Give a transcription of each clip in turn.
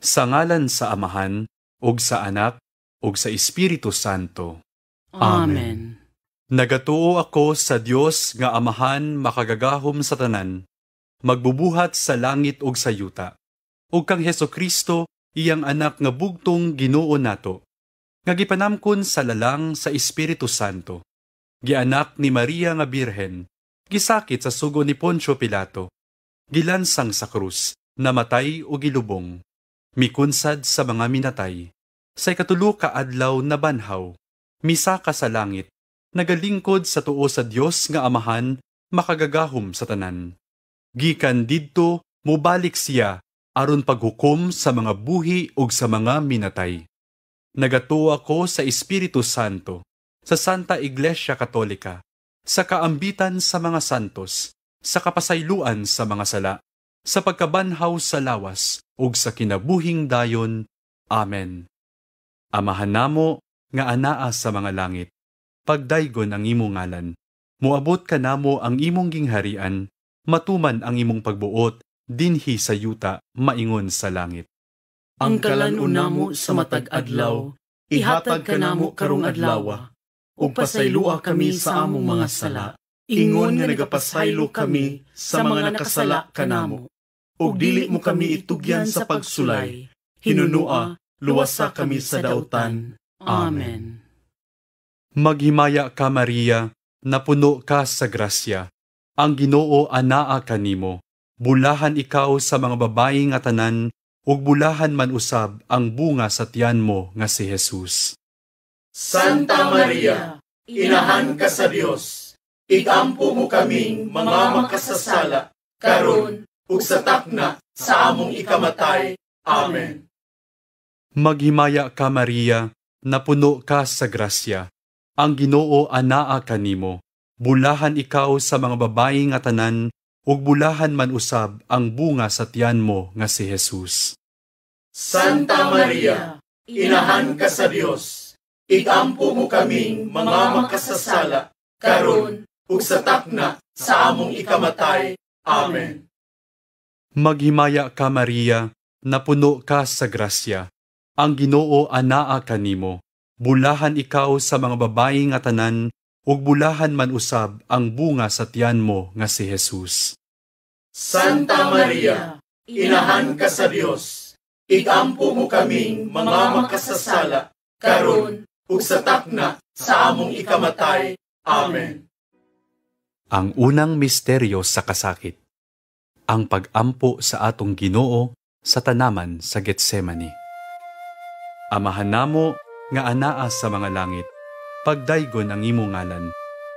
Sa ngalan sa Amahan, ug sa Anak, ug sa Espiritu Santo. Amen. Nagatuo ako sa Dios nga Amahan makagagahom sa tanan, magbubuhat sa langit ug sa yuta, ug kang Hesukristo, iyang Anak nga bugtong Ginoo nato, nga gipanamkon sa lalang sa Espiritu Santo, gianak ni Maria nga Birhen, gisakit sa sugo ni Poncio Pilato, gilansang sa krus, namatay ug gilubong, mikunsad sa mga minatay, sa ikatulo ka adlaw nabanhaw, misaka sa langit, nagalingkod sa tuo sa Dios nga Amahan makagagahom sa tanan. Gikan didto mobalik siya aron paghukom sa mga buhi ug sa mga minatay. Nagatuo ako sa Espiritu Santo, sa Santa Iglesia Katolika, sa kaambitan sa mga santos, sa kapasayloan sa mga sala, sa pagkabanhaw sa lawas ug sa kinabuhing dayon. Amen. Amahan namo nga anaa sa mga langit, pagdaygon ang imong ngalan. Moabot kanamo ang imong gingharian, matuman ang imong pagbuot dinhi sa yuta maingon sa langit. Ang kalan-on namo sa matag adlaw, ihatag kanamo karong adlawa, ug pasayloa kami sa among mga sala, ingon nga nagapasaylo kami sa mga nakasala kanamo. Ug dili mo kami itugyan sa pagsulay, hinunua, luwasa kami sa dautan. Amen. Maghimaya ka, Maria, napuno ka sa grasya. Ang Ginoo anaa kanimo. Bulahan ikaw sa mga babayi nga tanan, ug bulahan man usab ang bunga sa tiyan mo nga si Jesus. Santa Maria, Inahan ka sa Dios, igampo mo kaming mga makasasala, karon ug sa takna sa among ikamatay. Amen. Maghimaya ka, Maria, napuno ka sa grasya. Ang Ginoo anaa kanimo. Bulahan ikaw sa mga babayi nga tanan, ug bulahan man usab ang bunga sa tiyan mo nga si Jesus. Santa Maria, Inahan ka sa Dios, igampo mo kaming mga makasasala, karon ug sa takna sa among ikamatay. Amen. Maghimaya ka, Maria, napuno ka sa grasya. Ang Ginoo anaa kanimo. Bulahan ikaw sa mga babayi nga tanan, ug bulahan man usab ang bunga sa tiyan mo nga si Jesus. Santa Maria, Inahan ka sa Dios, igampo mo kaming mga makasasala, karon ug sa takna sa among ikamatay. Amen. Ang unang misteryo sa kasakit, ang pag-ampo sa atong Ginoo sa tanaman sa Getsemani. Amahan namo nga anaa sa mga langit, pagdaygon ang imong ngalan.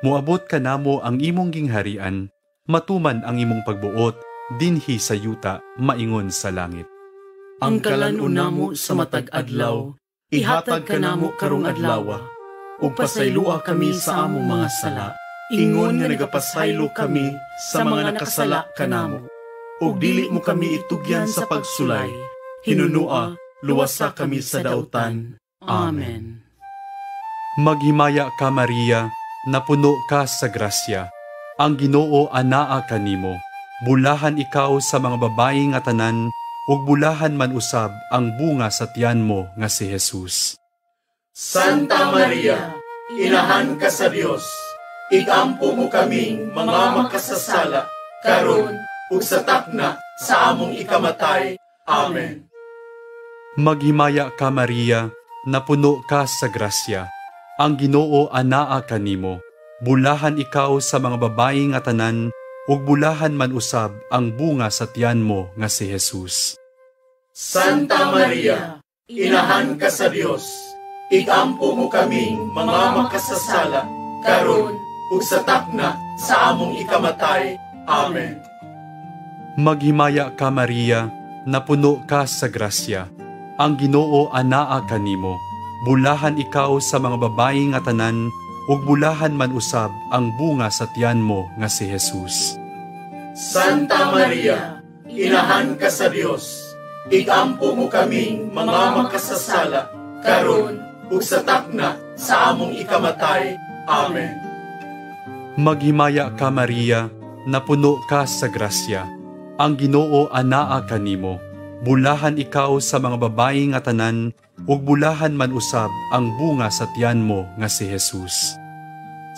Moabot kanamo ang imong gingharian, matuman ang imong pagbuot dinhi sa yuta maingon sa langit. Ang kalan-on namo sa matag adlaw, ihatag kanamo karong adlawa, ug pasayloa kami sa among mga sala, ingon nga nagapasaylo kami sa mga nakasala kanamo. Ug dili mo kami itugyan sa pagsulay, hinunua, luwasa kami sa dautan. Amen. Maghimaya ka, Maria, napuno ka sa grasya. Ang Ginoo anaa kanimo. Bulahan ikaw sa mga babayi nga tanan, ug bulahan man usab ang bunga sa tiyan mo nga si Jesus. Santa Maria, Inahan ka sa Dios, igampo mo kaming mga makasasala, karon ug sa takna sa among ikamatay. Amen. Maghimaya ka, Maria, napuno ka sa grasya. Ang Ginoo anaa kanimo. Bulahan ikaw sa mga babayi nga tanan, ug bulahan man usab ang bunga sa tiyan mo nga si Jesus. Santa Maria, Inahan ka sa Dios, igampo mo kaming mga makasasala, karon ug sa takna sa among ikamatay. Amen. Maghimaya ka, Maria, napuno ka sa grasya. Ang Ginoo anaa kanimo. Bulahan ikaw sa mga babayi nga tanan, ug bulahan man usab ang bunga sa tiyan mo nga si Jesus. Santa Maria, Inahan ka sa Dios, igampo mo kaming mga makasasala, karon ug sa takna sa among ikamatay. Amen. Maghimaya ka, Maria, napuno ka sa grasya. Ang Ginoo anaa kanimo. Bulahan ikaw sa mga babayi nga tanan, ug bulahan man usab ang bunga sa tiyan mo nga si Jesus.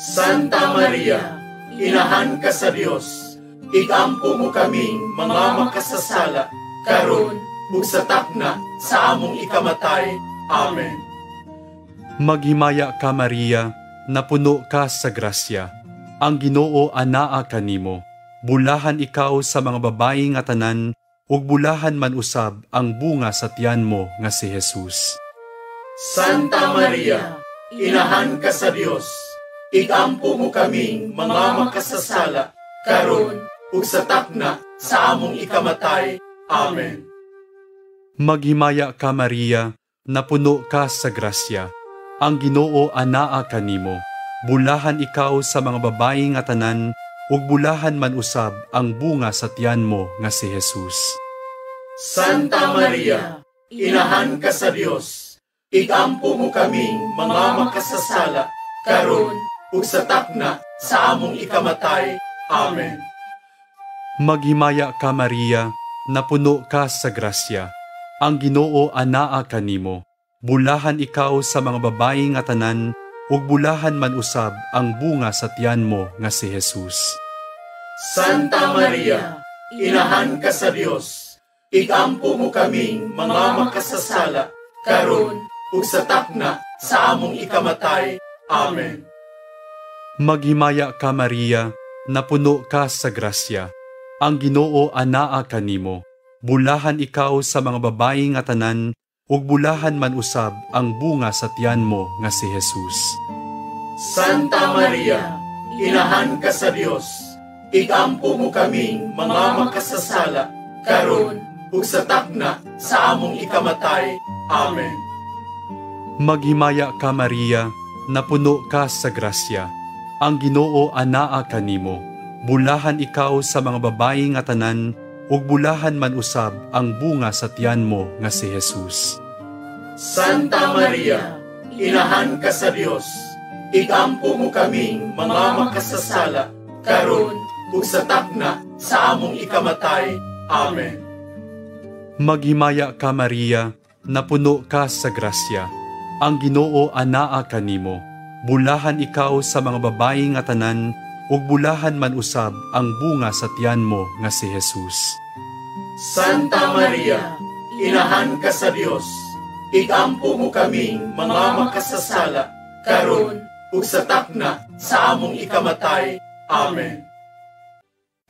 Santa Maria, Inahan ka sa Dios, igampo mo kaming mga makasasala, karon ug sa takna sa among ikamatay. Amen. Maghimaya ka, Maria, napuno ka sa grasya. Ang Ginoo anaa kanimo. Bulahan ikaw sa mga babayi nga tanan, ug bulahan man usab ang bunga sa tiyan mo nga si Jesus. Santa Maria, Inahan ka sa Dios, igampo mo kaming mga makasasala, karon ug sa takna sa among ikamatay. Amen. Maghimaya ka, Maria, napuno ka sa grasya. Ang Ginoo anaa kanimo. Bulahan ikaw sa mga babayi nga tanan, ug bulahan man usab ang bunga sa tiyan mo nga si Jesus. Santa Maria, Inahan ka sa Dios, igampo mo kaming mga makasasala, karon ug sa takna sa among ikamatay. Amen. Maghimaya ka, Maria, napuno ka sa grasya. Ang Ginoo anaa kanimo. Bulahan ikaw sa mga babayi nga tanan, ug bulahan man usab ang bunga sa tiyan mo nga si Jesus. Santa Maria, Inahan ka sa Dios, igampo mo kaming mga makasasala, karon ug sa takna sa among ikamatay. Amen. Maghimaya ka, Maria, napuno ka sa grasya. Ang Ginoo anaa kanimo. Bulahan ikaw sa mga babayi nga tanan, ug bulahan man usab ang bunga sa tiyan mo nga si Jesus. Santa Maria, Inahan ka sa Dios, igampo mo kaming mga makasasala, karon ug sa takna sa among ikamatay. Amen. Maghimaya ka, Maria, napuno ka sa grasya. Ang Ginoo anaa kanimo. Bulahan ikaw sa mga babayi nga tanan, ug bulahan man usab ang bunga sa tiyan mo nga si Jesus. Santa Maria, Inahan ka sa Dios, igampo mo kaming mga makasasala, karon ug sa takna sa among ikamatay. Amen. Maghimaya ka, Maria, napuno ka sa grasya. Ang Ginoo anaa kanimo. Bulahan ikaw sa mga babayi nga tanan, ug bulahan man usab ang bunga sa tiyan mo nga si Jesus. Santa Maria, Inahan ka sa Dios, igampo mo kaming mga makasasala, karon ug sa takna sa among ikamatay. Amen.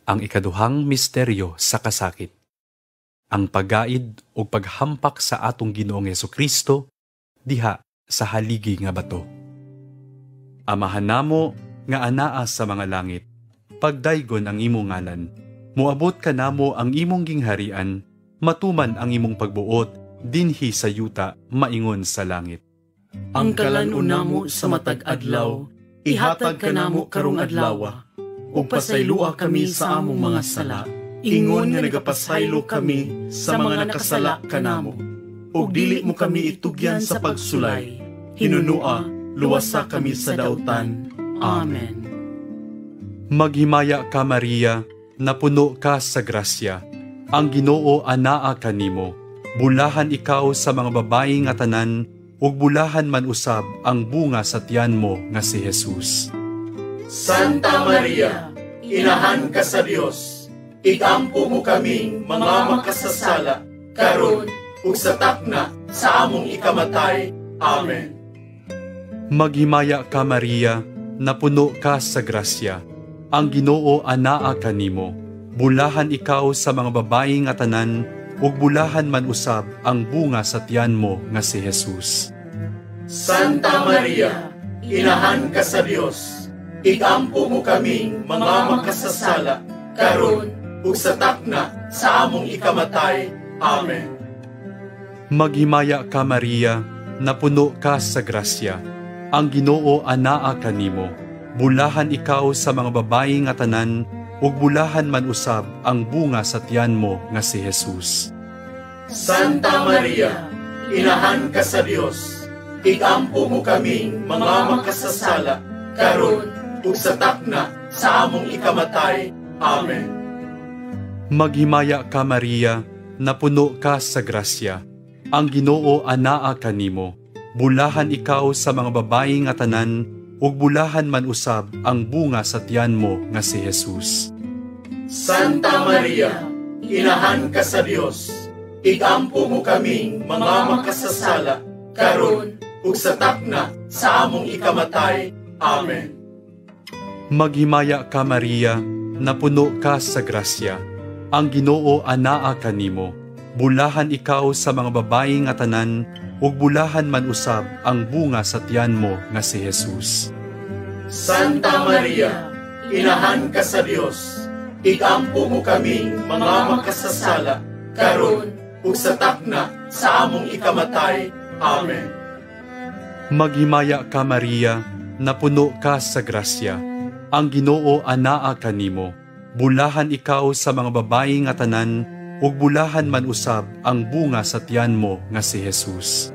Ang ikaduhang misteryo sa kasakit. Ang paggaid ug paghampak sa atong Ginoong Hesukristo diha sa haligi nga bato. Amahan namo nga anaa sa mga langit, pagdaygon ang imong ngalan. Moabot kanamo ang imong gingharian, matuman ang imong pagbuot dinhi sa yuta maingon sa langit. Ang kalan-on namo sa matag adlaw, ihatag kanamo karong adlawa, ug pasayloa kami sa among mga sala, ingon nga nagapasaylo kami sa mga nakasala kanamo. Ug dili mo kami itugyan sa pagsulay, hinunua, luwasa kami sa dautan. Amen. Maghimaya ka, Maria, napuno ka sa grasya. Ang Ginoo anaa kanimo. Bulahan ikaw sa mga babayi nga tanan, ug bulahan man usab ang bunga sa tiyan mo nga si Jesus. Santa Maria, Inahan ka sa Dios, igampo mo kaming mga makasasala, karon ug sa takna sa among ikamatay. Amen. Maghimaya ka, Maria, napuno ka sa grasya. Ang Ginoo anaa kanimo. Bulahan ikaw sa mga babayi nga tanan, ug bulahan man usab ang bunga sa tiyan mo nga si Jesus. Santa Maria, Inahan ka sa Dios, igampo mo kaming mga makasasala, karon ug sa takna sa among ikamatay. Amen. Maghimaya ka, Maria, napuno ka sa grasya. Ang Ginoo anaa kanimo. Bulahan ikaw sa mga babayi nga tanan, ug bulahan man usab ang bunga sa tiyan mo nga si Jesus. Santa Maria, Inahan ka sa Dios, igampo mo kaming mga makasasala, karon ug sa takna sa among ikamatay. Amen. Maghimaya ka, Maria, napuno ka sa grasya. Ang Ginoo anaa kanimo. Bulahan ikaw sa mga babayi nga tanan, ug bulahan man usab ang bunga sa tiyan mo nga si Jesus. Santa Maria, Inahan ka sa Dios, igampo mo kaming mga makasasala, karon ug sa takna sa among ikamatay. Amen. Maghimaya ka, Maria, napuno ka sa grasya. Ang Ginoo anaa kanimo. Bulahan ikaw sa mga babayi nga tanan, ug bulahan man usab ang bunga sa tiyan mo nga si Jesus. Santa Maria, Inahan ka sa Dios, igampo mo kaming mga makasasala, karon ug sa takna sa among ikamatay. Amen. Maghimaya ka, Maria, napuno ka sa grasya. Ang Ginoo anaa kanimo. Bulahan ikaw sa mga babayi nga tanan, ug bulahan man usab ang bunga sa tiyan mo nga si Jesus.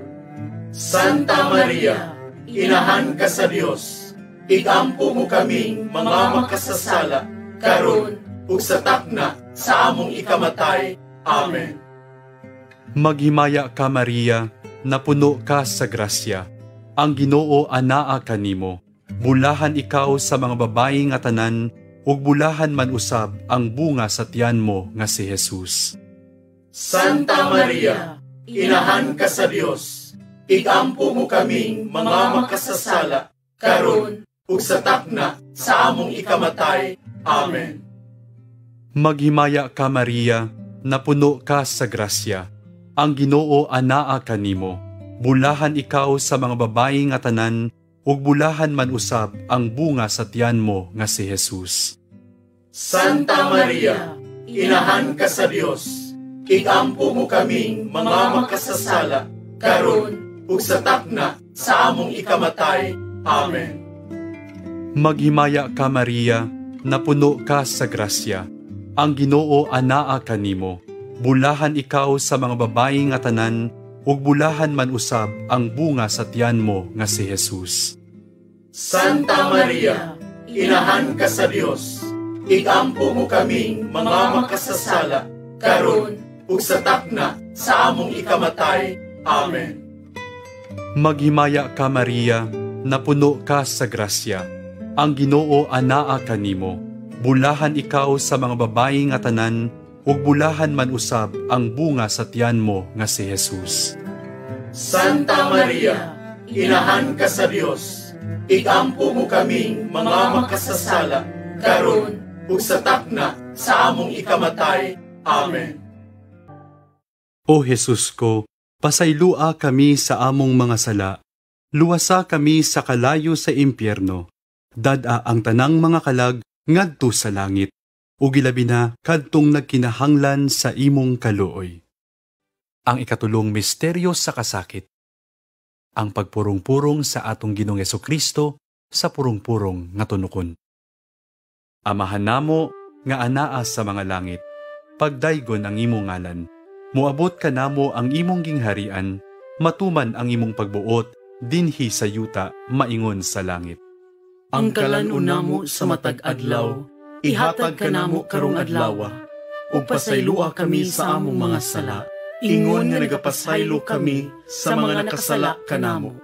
Santa Maria, Inahan ka sa Dios, igampo mo kaming mga makasasala, karon ug sa takna sa among ikamatay. Amen. Maghimaya ka, Maria, napuno ka sa grasya. Ang Ginoo anaa kanimo. Bulahan ikaw sa mga babayi nga tanan, ug bulahan man usab ang bunga sa tiyan mo nga si Jesus. Santa Maria, Inahan ka sa Dios, igampo mo kaming mga makasasala, karon ug sa takna sa among ikamatay. Amen. Maghimaya ka, Maria, napuno ka sa grasya. Ang Ginoo anaa kanimo. Bulahan ikaw sa mga babayi nga tanan, ug bulahan man usab ang bunga sa tiyan mo nga si Jesus. Santa Maria, Inahan ka sa Dios, igampo mo kaming mga makasasala, karon ug sa takna sa among ikamatay. Amen. Maghimaya ka, Maria, napuno ka sa grasya. Ang Ginoo anaa kanimo. Bulahan ikaw sa mga babayi nga tanan, ug bulahan man usab ang bunga sa tiyan mo nga si Jesus. Santa Maria, Inahan ka sa Dios, igampo mo kaming mga makasasala, karon ug sa takna sa among ikamatay. Amen. Maghimaya ka, Maria, napuno ka sa grasya. Ang Ginoo anaa kanimo. Bulahan ikaw sa mga babayi nga tanan, ug bulahan man usab ang bunga sa tiyan mo nga si Jesus. Santa Maria, Inahan ka sa Dios, igampo mo kaming mga makasasala, karon ug sa takna sa among ikamatay. Amen. O Jesus ko, pasaylua kami sa among mga sala. Luwasa kami sa kalayo sa impyerno. Dad-a ang tanang mga kalag ngadto sa langit, ug ilabi na kadtong nagkinahanglan sa imong kaluoy. Ang ikatulong misteryo sa kasakit. Ang pagpurong-purong sa atong Ginoong Hesukristo sa purong-purong nga tunukon. Amahan namo nga anaa sa mga langit, pagdaygon ang imong ngalan. Moabot kanamo ang imong gingharian, matuman ang imong pagbuot dinhi sa yuta maingon sa langit. Ang kalan-on namo sa matag adlaw, ihatag kanamo karong adlawa, ug pasaylua kami sa among mga sala, ingon nga nagapasaylo kami sa mga nakasala kanamo.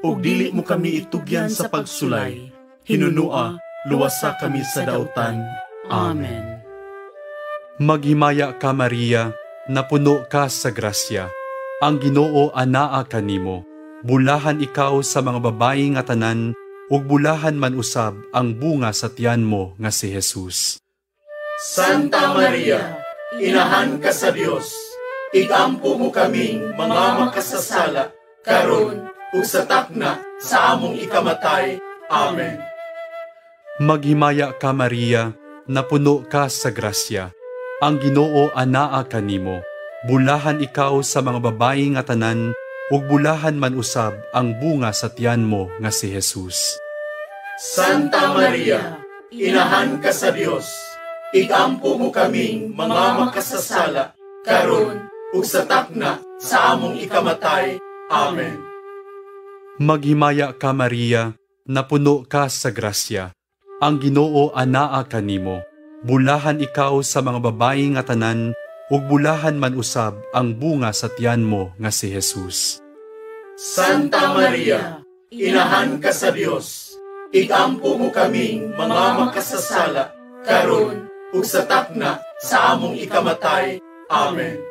Ug dili mo kami itugyan sa pagsulay, hinunua, luwasa kami sa dautan. Amen. Maghimaya ka, Maria, napuno ka sa grasya. Ang Ginoo anaa kanimo. Bulahan ikaw sa mga babayi nga tanan, ug bulahan man usab ang bunga sa tiyan mo nga si Jesus. Santa Maria, Inahan ka sa Dios, igampo mo kaming mga makasasala, karon ug sa takna sa among ikamatay. Amen. Maghimaya ka, Maria, napuno ka sa grasya. Ang Ginoo anaa kanimo. Bulahan ikaw sa mga babayi nga tanan, ug bulahan man usab ang bunga sa tiyan mo nga si Jesus. Santa Maria, Inahan ka sa Dios, igampo mo kaming mga makasasala, karon ug sa takna sa among ikamatay. Amen. Maghimaya ka, Maria, napuno ka sa grasya. Ang Ginoo anaa kanimo. Bulahan ikaw sa mga babayi nga tanan, ug bulahan man usab ang bunga sa tiyan mo nga si Jesus. Santa Maria, Inahan ka sa Dios, igampo mo kaming mga makasasala, karon ug sa takna sa among ikamatay. Amen.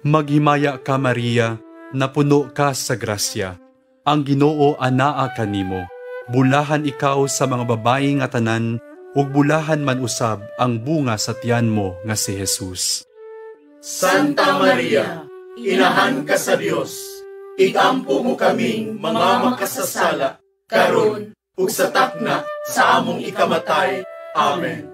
Maghimaya ka, Maria, napuno ka sa grasya. Ang Ginoo anaa kanimo. Bulahan ikaw sa mga babayi nga tanan, ug bulahan man usab ang bunga sa tiyan mo nga si Jesus. Santa Maria, Inahan ka sa Dios, igampo mo kaming mga makasasala, karon ug sa takna sa among ikamatay. Amen.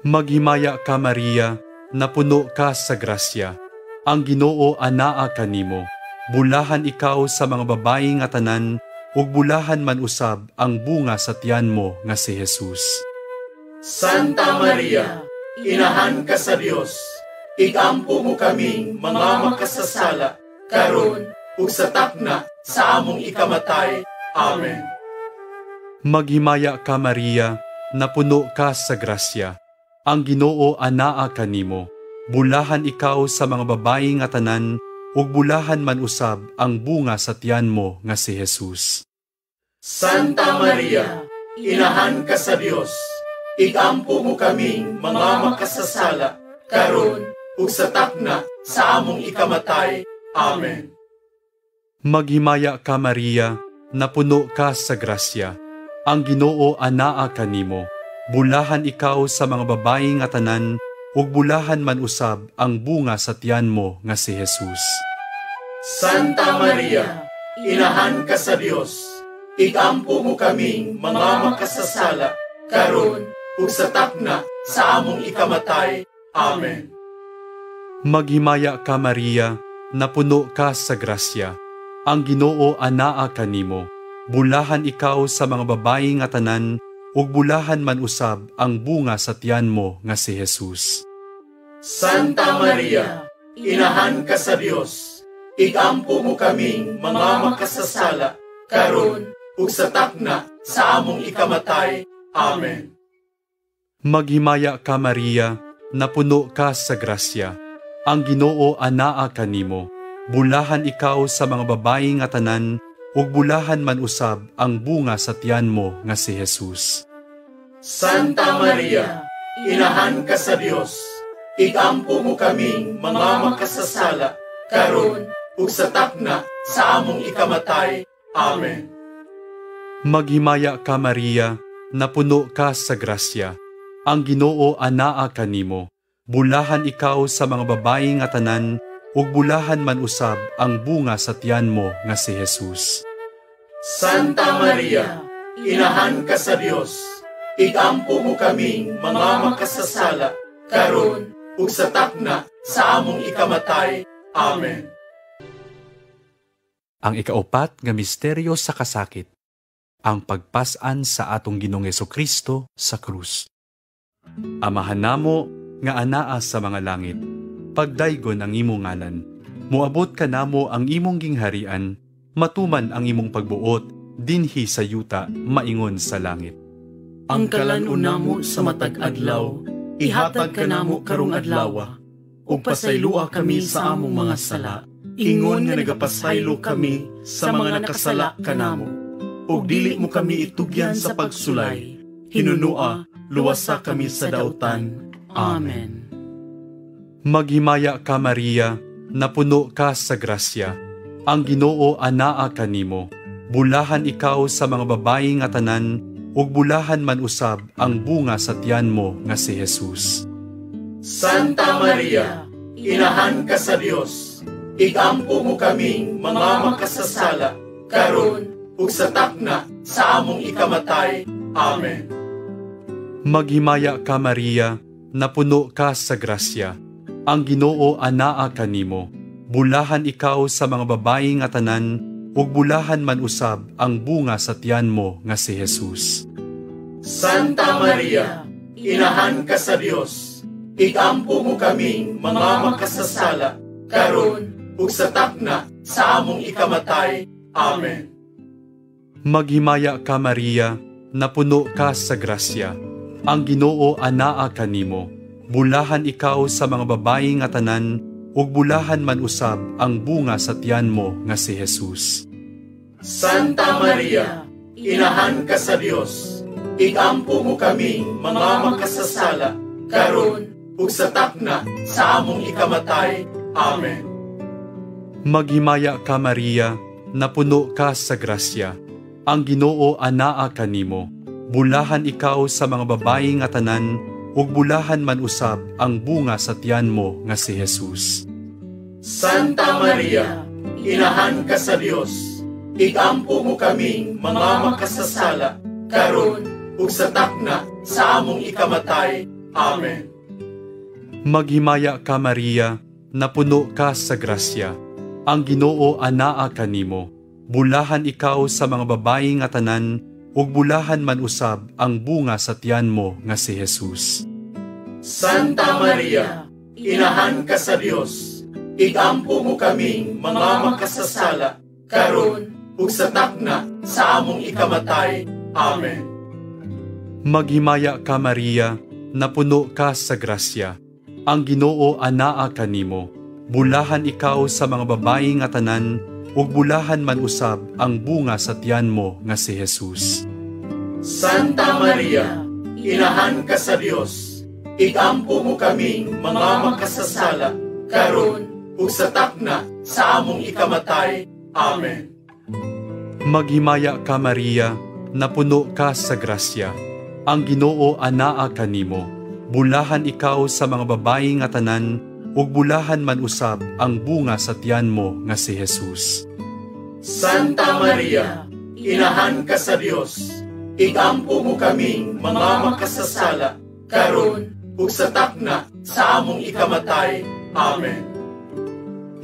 Maghimaya ka, Maria, napuno ka sa grasya. Ang Ginoo anaa kanimo. Bulahan ikaw sa mga babayi nga tanan, ug bulahan man usab ang bunga sa tiyan mo nga si Jesus. Santa Maria, Inahan ka sa Dios, igampo mo kaming mga makasasala, karon ug sa takna sa among ikamatay. Amen. Maghimaya ka, Maria, napuno ka sa grasya. Ang Ginoo anaa kanimo. Bulahan ikaw sa mga babayi nga tanan, ug bulahan man usab ang bunga sa tiyan mo nga si Jesus. Santa Maria, Inahan ka sa Dios, igampo mo kaming mga makasasala, karon ug sa takna sa among ikamatay. Amen. Maghimaya ka, Maria, napuno ka sa grasya. Ang Ginoo anaa kanimo. Bulahan ikaw sa mga babayi nga tanan, ug bulahan man usab ang bunga sa tiyan mo nga si Jesus. Santa Maria, Inahan ka sa Dios, igampo mo kaming mga makasasala, karon ug sa takna sa among ikamatay. Amen. Maghimaya ka, Maria, napuno ka sa grasya. Ang Ginoo anaa kanimo. Bulahan ikaw sa mga babayi nga tanan, ug bulahan man usab ang bunga sa tiyan mo nga si Jesus. Santa Maria, Inahan ka sa Dios, igampo mo kaming mga makasasala, karon ug sa takna sa among ikamatay. Amen. Maghimaya ka, Maria, napuno ka sa grasya. Ang Ginoo anaa kanimo. Bulahan ikaw sa mga babayi nga tanan, ug bulahan man usab ang bunga sa tiyan mo nga si Jesus. Santa Maria, Inahan ka sa Dios, igampo mo kaming mga makasasala, karon ug sa takna sa among ikamatay. Amen. Maghimaya ka, Maria, napuno ka sa grasya. Ang Ginoo anaa kanimo. Bulahan ikaw sa mga babayi nga tanan, ug bulahan man usab ang bunga sa tiyan mo nga si Jesus. Santa Maria, Inahan ka sa Dios, igampo mo kaming mga makasasala, karon ug sa takna sa among ikamatay. Amen. Ang ikaupat nga misteryo sa kasakit, ang pagpas-an sa atong Ginoong Hesukristo sa krus. Amahan namo nga anaa sa mga langit, pagdaygon ang imong ngalan. Moabot kanamo ang imong gingharian, matuman ang imong pagbuot dinhi sa yuta maingon sa langit. Ang kalan-on namo sa matag adlaw, ihatag kanamo karong adlawa, ug pasayloa kami sa among mga sala, ingon nga nagapasaylo kami sa mga nakasala kanamo. Ug dili mo kami itugyan sa pagsulay, hinunua, luwasa kami sa dautan. Amen. Maghimaya ka, Maria, napuno ka sa grasya. Ang Ginoo anaa kanimo. Bulahan ikaw sa mga babayi nga tanan, ug bulahan man usab ang bunga sa tiyan mo nga si Jesus. Santa Maria, Inahan ka sa Dios, igampo mo kaming mga makasasala, karon ug sa takna sa among ikamatay. Amen. Maghimaya ka, Maria, napuno ka sa grasya. Ang Ginoo anaa kanimo. Bulahan ikaw sa mga babayi nga tanan, ug bulahan man usab ang bunga sa tiyan mo nga si Jesus. Santa Maria, Inahan ka sa Dios, igampo mo kaming mga makasasala, karon ug sa takna sa among ikamatay. Amen. Maghimaya ka, Maria, napuno ka sa grasya. Ang Ginoo anaa kanimo. Bulahan ikaw sa mga babayi nga tanan, ug bulahan man usab ang bunga sa tiyan mo nga si Jesus. Santa Maria, Inahan ka sa Dios, igampo mo kaming mga makasasala, karon ug sa takna sa among ikamatay. Amen. Maghimaya ka, Maria, napuno ka sa grasya. Ang Ginoo anaa kanimo. Bulahan ikaw sa mga babayi nga tanan, ug bulahan man usab ang bunga sa tiyan mo nga si Jesus. Santa Maria, Inahan ka sa Dios, igampo mo kaming mga makasasala, karon ug sa takna sa among ikamatay. Amen. Maghimaya ka, Maria, napuno ka sa grasya. Ang Ginoo anaa kanimo. Bulahan ikaw sa mga babayi nga tanan, ug bulahan man usab ang bunga sa tiyan mo nga si Jesus. Santa Maria, Inahan ka sa Dios, igampo mo kaming mga makasasala, karon ug sa takna sa among ikamatay. Amen. Maghimaya ka, Maria, napuno ka sa grasya. Ang Ginoo anaa kanimo. Bulahan ikaw sa mga babayi nga tanan, ug bulahan man usab ang bunga sa tiyan mo nga si Jesus. Santa Maria, Inahan ka sa Dios, igampo mo kaming mga makasasala, karon ug sa takna sa among ikamatay. Amen. Maghimaya ka, Maria, napuno ka sa grasya. Ang Ginoo anaa kanimo. Bulahan ikaw sa mga babayi nga tanan, ug bulahan man usab ang bunga sa tiyan mo nga si Jesus. Santa Maria, Inahan ka sa Dios, igampo mo kaming mga makasasala, karon ug sa takna sa among ikamatay. Amen.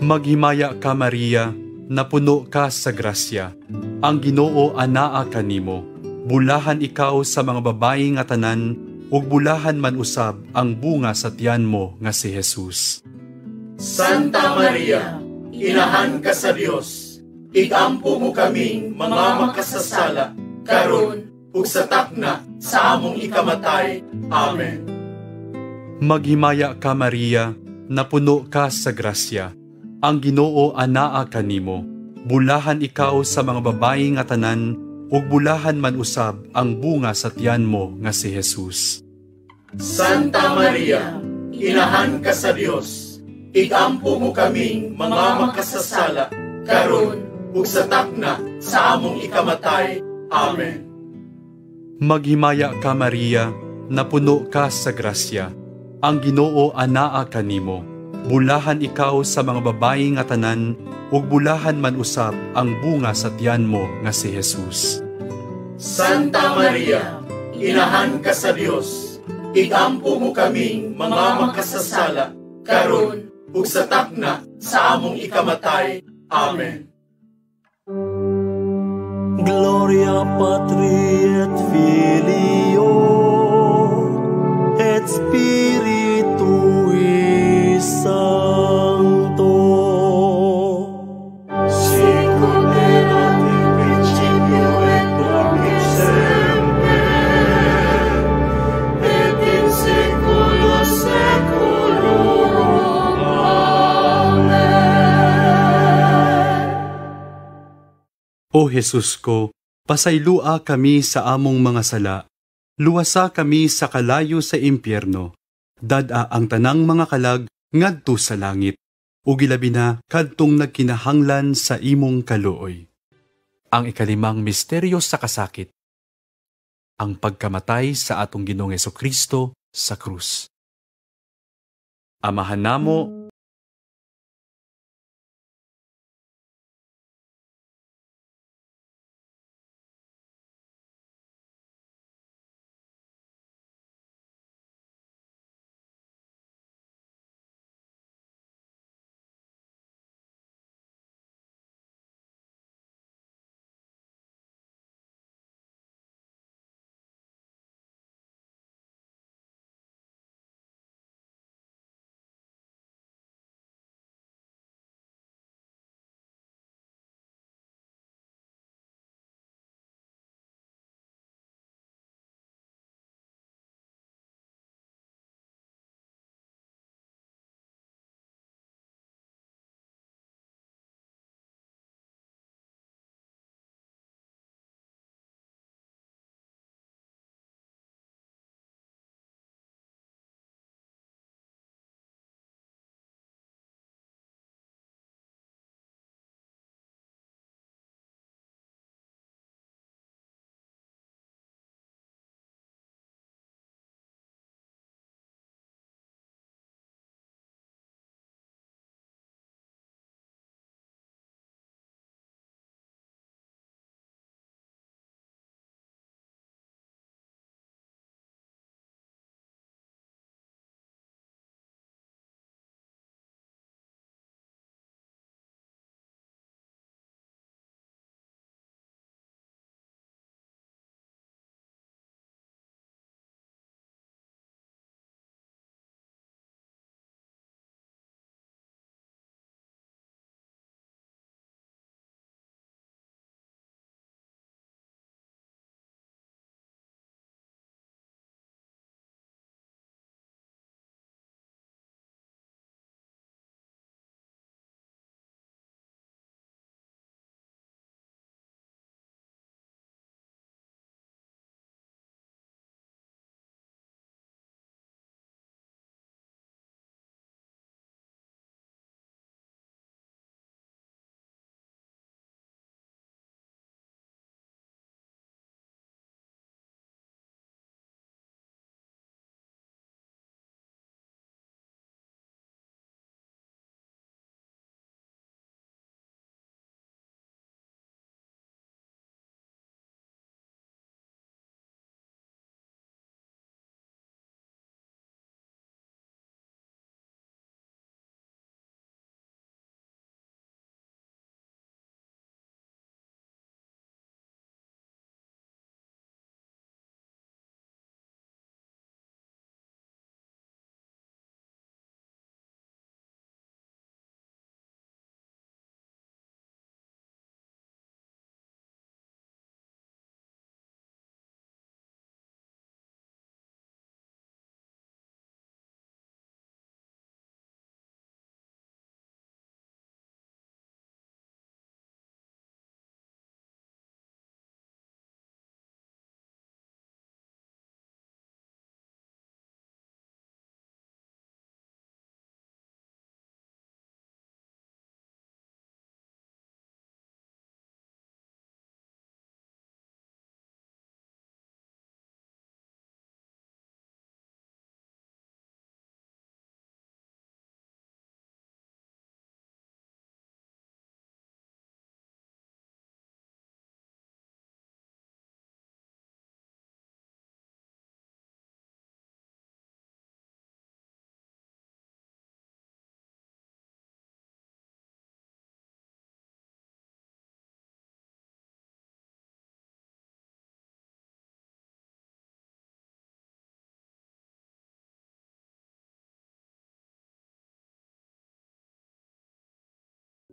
Maghimaya ka, Maria, napuno ka sa grasya. Ang Ginoo anaa kanimo. Bulahan ikaw sa mga babayi nga tanan, ug bulahan man usab ang bunga sa tiyan mo nga si Jesus. Santa Maria, Inahan ka sa Dios, igampo mo kaming mga makasasala, karon ug sa takna sa among ikamatay. Amen. Maghimaya ka, Maria, napuno ka sa grasya. Ang Ginoo anaa kanimo. Bulahan ikaw sa mga babayi nga tanan, ug bulahan man usab ang bunga sa tiyan mo nga si Jesus. Santa Maria, Inahan ka sa Dios, igampo mo kaming mga makasasala, karon ug sa takna sa among ikamatay. Amen. Maghimaya ka, Maria, napuno ka sa grasya. Ang Ginoo anaa kanimo. Bulahan ikaw sa mga babayi nga tanan, ug bulahan man usab ang bunga sa tiyan mo nga si Jesus. Santa Maria, Inahan ka sa Dios, igampo mo kaming mga makasasala, karon ug sa takna sa among ikamatay. Amen. Gloria Patri et Filio et Spiritui Sancto. Sicut erat in principio et nunc et semper, et in saeculo saeculorum. Amen. O Jesus ko, pasaylua kami sa among mga sala. Luwasa kami sa kalayo sa impyerno. Dad-a ang tanang mga kalag ngadto sa langit, ug ilabi na kadtong nagkinahanglan sa imong kaluoy. Ang ikalimang misteryo sa kasakit, ang pagkamatay sa atong Ginoong Hesukristo sa krus. Amahan namo,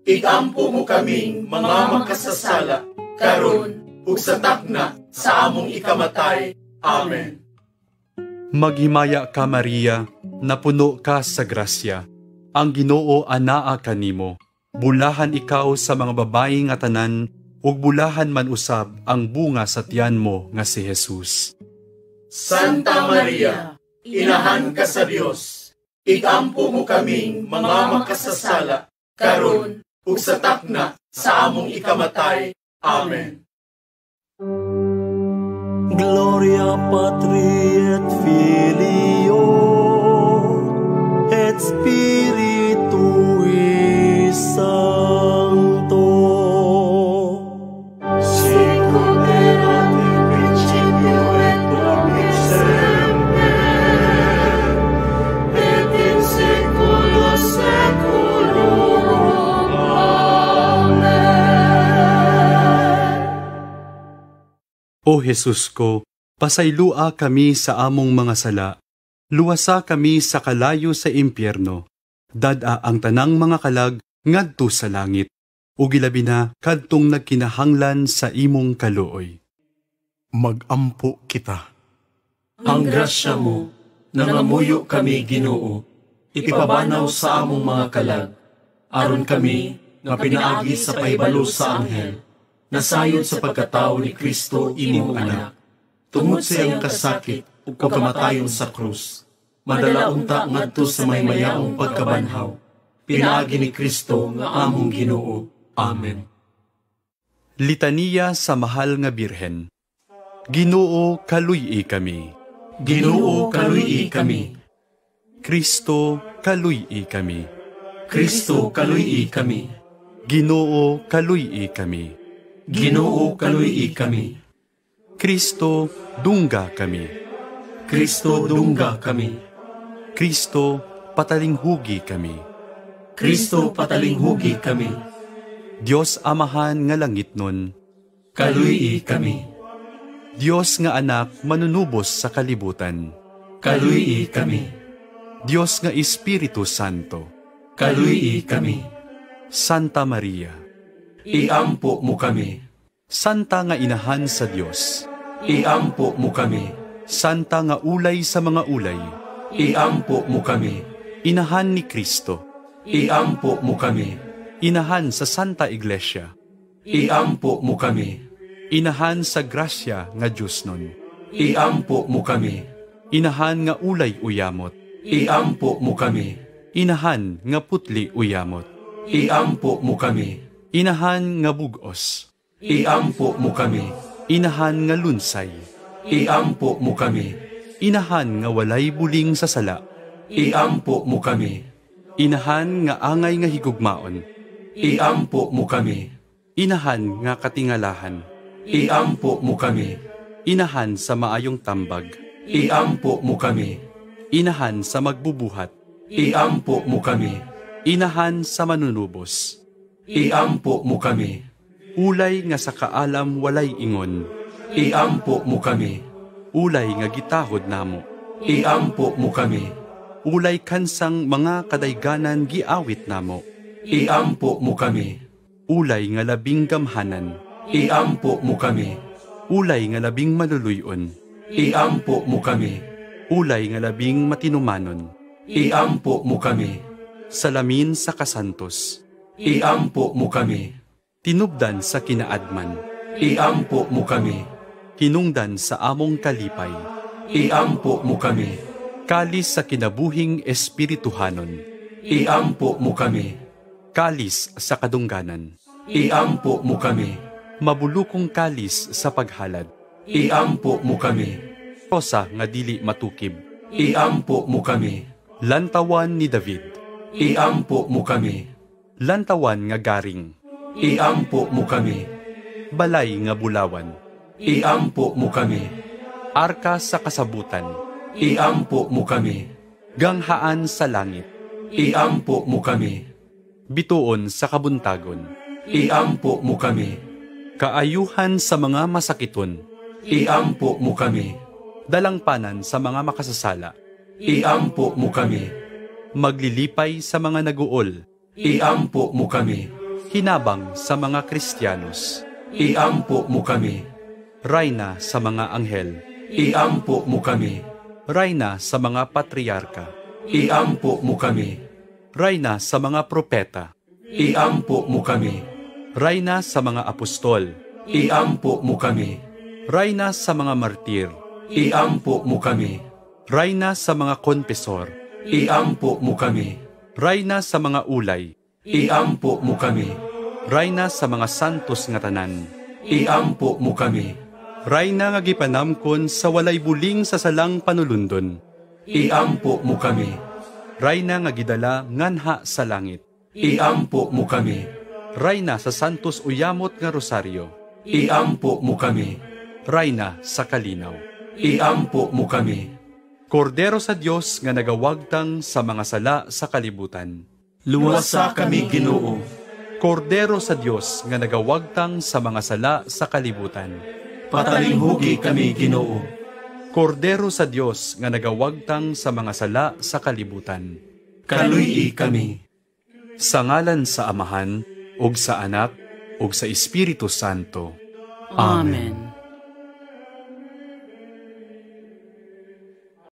igampo mo kaming mga makasasala, karon ug sa takna sa among ikamatay. Amen. Maghimaya ka, Maria, napuno ka sa grasya. Ang Ginoo anaa kanimo. Bulahan ikaw sa mga babayi nga tanan, ug bulahan man usab ang bunga sa tiyan mo nga si Jesus. Santa Maria, inahan ka sa Dios, igampo mo kaming mga makasasala, karon ug sa takna sa among ikamatay. Amen. Gloria Patri et Filio et Spiritui Sancto. Sicut erat in principio et nunc et semper et in saeculo saeculorum. Amen. O Jesus ko, pasaylua kami sa among mga sala. Luwasa kami sa kalayo sa impyerno. Dad-a ang tanang mga kalag ngadto sa langit, ug ilabi na kadtong nagkinahanglan sa imong kaluoy. Magampo kita. Ang grasya mo, nangamuyo kami, Ginoo, ipabanaw sa among mga kalag, aron kami nga pinaagi sa pahibalo sa anghel, nasayod sa pagkatao ni Kristo imong anak, tungod sa iyang kasakit ug kamatayon sa krus, madala unta ngadto sa maymayaong pagkabanhaw, pinaagi ni Kristo nga among Ginoo. Amen. Litaniya sa Mahal nga Birhen. Ginoo, kaluy-i kami. Ginoo, kaluy-i kami. Kristo, kaluy-i kami. Kristo, kaluy-i kami. Ginoo, kaluy-i kami. Ginoo, kaluy-i kami. Kristo, dungga kami. Kristo, dungga kami. Kristo, patalinghugi kami. Kristo, patalinghugi kami. Dios Amahan nga langitnon, kaluy-i kami. Dios nga Anak manunubos sa kalibutan, kaluy-i kami. Dios nga Espiritu Santo, kaluy-i kami. Santa Maria, iampo mo kami. Santa nga Inahan sa Dios, iampo mo kami. Santa nga ulay sa mga ulay, iampo mo kami. Inahan ni Kristo, iampo mo kami. Inahan sa Santa Iglesia, iampo mo kami. Inahan sa grasya nga Diyos nun, iampo mo kami. Inahan nga ulay uyamot, iampo mo kami. Inahan nga putli uyamot, iampo mo kami. Inahan nga bugos, iampo mo kami. Inahan nga lunsay, iampo mo kami. Inahan nga walay buling sa sala, iampo mo kami. Inahan nga angay nga higugmaon, iampo mo kami. Inahan nga katingalahan, iampo mo kami. Inahan sa maayong tambag, iampo mo kami. Inahan sa magbubuhat, iampo mo kami. Inahan sa manunubos, iampo mo kami. Ulay nga sa kaalam walay ingon, iampo mo kami. Ulay nga gitahod namo, iampo mo kami. Ulay kansang mga kadayganan giawit namo, iampo mo kami. Ulay nga labing gamhanan, iampo mo kami. Ulay nga labing maluluyon, iampo mo kami. Ulay nga labing matinumanon, iampo mo kami. Salamin sa kasantos, iampo mo kami. Tinubdan sa kinaadman, iampo mo kami. Hinungdan sa among kalipay, iampo mo kami. Kalis sa kinabuhing espirituhanon, iampo mo kami. Kalis sa kadungganan, iampo mo kami. Mabulukong kalis sa paghalad, iampo mo kami. Rosa nga dili matukib, iampo mo kami. Lantawan ni David, iampo mo kami. Lantawan nga garing, iampo mo kami. Balay nga bulawan, iampo mo kami. Arka sa kasabutan, iampo mo kami. Ganghaan sa langit, iampo mo kami. Bituon sa kabuntagon, iampo mo kami. Kaayuhan sa mga masakiton, iampo mo kami. Dalangpanan sa mga makasasala, iampo mo kami. Maglilipay sa mga naguol, iampo mo kami. Hinabang sa mga Kristiyanos, Iampo mo kami. Rayna sa mga anghel, Iampo mo kami. Rayna sa mga patriarka, Iampo mo kami. Rayna sa mga propeta, Iampo mo kami. Rayna sa mga apostol, Iampo mo kami. Rayna sa mga martir, Iampo mo kami. Rayna sa mga konfesor, Iampo mo kami. Rayna sa mga ulay, Iampo mo kami. Rayna sa mga santos nga tanan, Iampo mo kami. Rayna nga gipanamkon sa walay buling sa salang panulundon, Iampo mo kami. Rayna nga gidala nganha sa langit, Iampo mo kami. Rayna sa santos uyamot nga rosaryo, Iampo mo kami. Rayna sa kalinaw. Iampo mo kami. Kordero sa Dios nga nagawagtang sa mga sala sa kalibutan. Luwasa kami, Ginoo. Kordero sa Dios nga nagawagtang sa mga sala sa kalibutan. Patalinghugi kami, Ginoo. Kordero sa Dios nga nagawagtang sa mga sala sa kalibutan. Kaluy-i kami. Sa ngalan sa Amahan, ug sa Anak, ug sa Espiritu Santo. Amen.